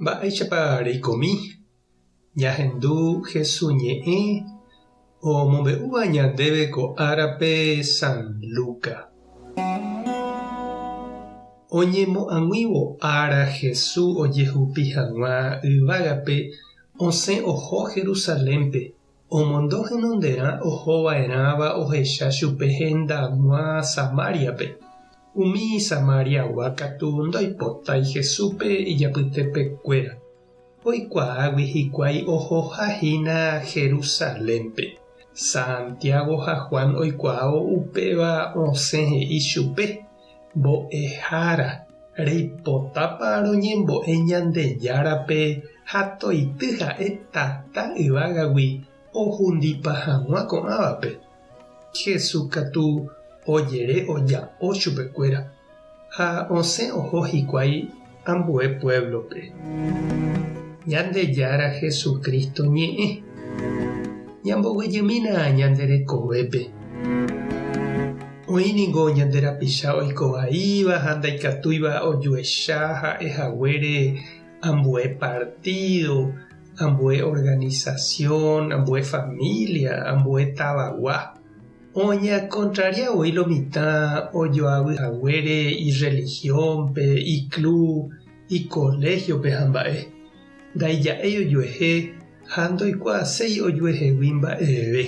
Mba'éichapa reikomi? Ñahendu Hesu ñe'ẽ omombe'úva ñandéve ko árape San Luca. Oñemo'ag̃uívo ára Hesu ojehupi hag̃ua yvágape osẽ oho Jerusalénpe, omondo henonderã oho va'erãva ohecha chupe hendag̃ua Samáriape. Umi Samariagua katu ndoipotái Jesúspe ijapytepekuéra, oikuaágui hikuái ohoha hína Jerusalénpe. Santiago ha Juan oikuaávo upéva osẽ he'i chupe, Mbo'ehára, reipotápa roñembo'e Ñandejárape ha toity ha'e tata yvágagui ohundipa hag̃ua ko'ãvape? Jesús katu ojere oja'o chupekuéra, ha osẽ oho hikuái ambue puévlope. Ñandejára Jesucristo ñe'ẽ. Ñamboguejymína ñande rekovépe. Oĩ ningo ñande rapicha oiko vaíva ha ndaikatúiva ojuecha ha'e haguére ambue partído, ambue organisasión, ambue família, ambue tavagua. Oñakontraria voi lo mitã ojoavy haguére irrelihiónpe, iklu, ikoléhiope ha mba'e. Ndaija'éi ojuehe ha ndoikuaaséi ojuehegui mba'eve.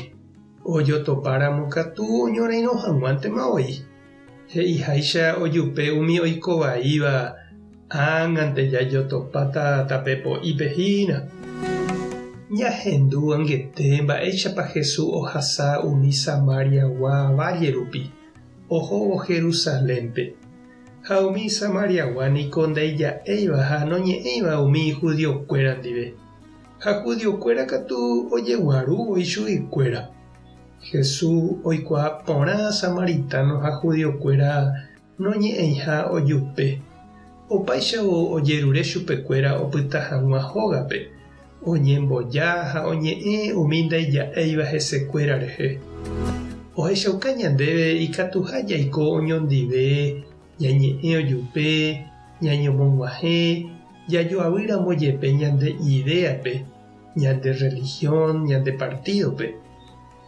Ojotopáramo katu oñorairõ hag̃uántema voi. He'iháicha ojupe umi oikovaíva, Ág̃ante jajotopáta tape po'ípe hína. Ñahendu angete mba'éichapa Jesús ohasa umi Samariagua válle rupi, ohóvo Jerusalénpe. Ha umi Samariagua niko ndaija'éiva ha noñe'ẽiva umi judiokuéra ndive. Ha judiokuéra katu ojeguaru voi chuguikuéra. Jesús oikuaa porã samaritano ha judiokuéra noñe'ẽiha ojupe. Opáichavo ojerure chupekuéra opyta hag̃ua hógape, oñemboja ha oñe'ẽ umi ndaija'éiva hesekuéra rehe. Ohechauka ñandéve ikatuha jaiko oñondive, ñañe'ẽ ojupe, ñañomog̃uahẽ, jajoavýramo jepe ñande idéape, ñande rrelihión, ñande partídope.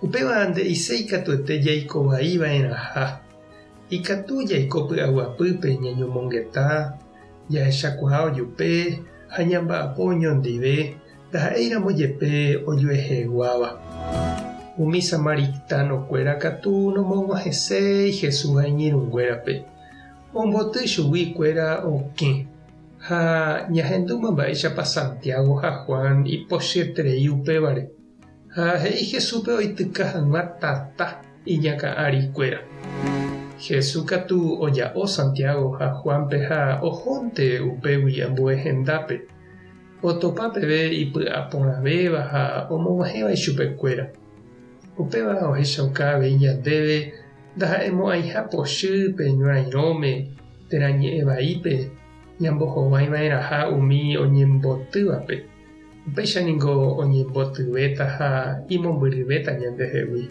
Upéva nde'iséi katuete jaiko vai va'erãha. Ikatu jaiko py'aguapýpe ñañomongeta, jahechakuaa ojupe ha ñamba'apo oñondive ndaha'éiramo jepe ojueheguáva. Umi samaritano-kuéra katu nomog̃uahẽséi Jesús ha iñirũnguérape. Omboty chugui kuéra okẽ. Ha ñahendúma mba'éichapa Santiago ha Juan ipochyeterei upévare. Ha he'i Jesúspe oityka hag̃ua tata iñakã ári kuéra. Jesús katu oja'o Santiago ha Juánpe ha ohónte upégui ambue hendápe, otopa peve ipy'a porãvéva ha omog̃uahẽva ichupe kuéra. Upéva ohechauka avei ñandéve ndaha'emo'ãiha pochy pe ñorairõme térã ñe'ẽ vaípe ñambohovái va'erãha umi oñembotývape. Upéicha ningo oñembotyvéta ha imombyryvéta ñandehegui.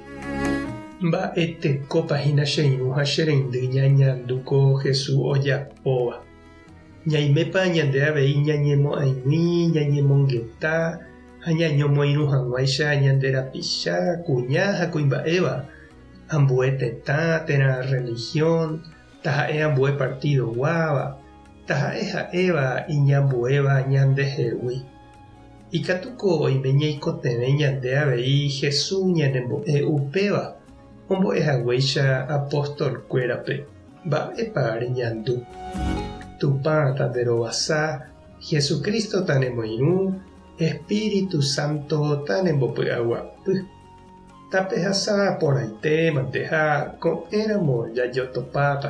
Mba'etekópa hína che irũ ha che reindy ñañandu ko Jesús ojapóva? Ñaimépa ñande avei ñañemo'ãigui, ñañemongeta ha ñañomoirũ hag̃uáicha ñande rapicha, kuña ha kuimba'éva, ambue tetã térã religión, taha'e ambue partido-guáva, taha'e ha'éva iñambuéva ñandehegui. Ikatúko oime ñaikotevẽ ñande avei Jesús ñanembo'e upéva, ombo'e haguéicha apóstol-kuérape. Mba'épa reñandu? Tupã tanderovasa, Jesucristo tanemoirũ, Espíritu Santo tanembopy'aguapy. Tapehasa porãite mante ha ko'ẽramo jajotopáta.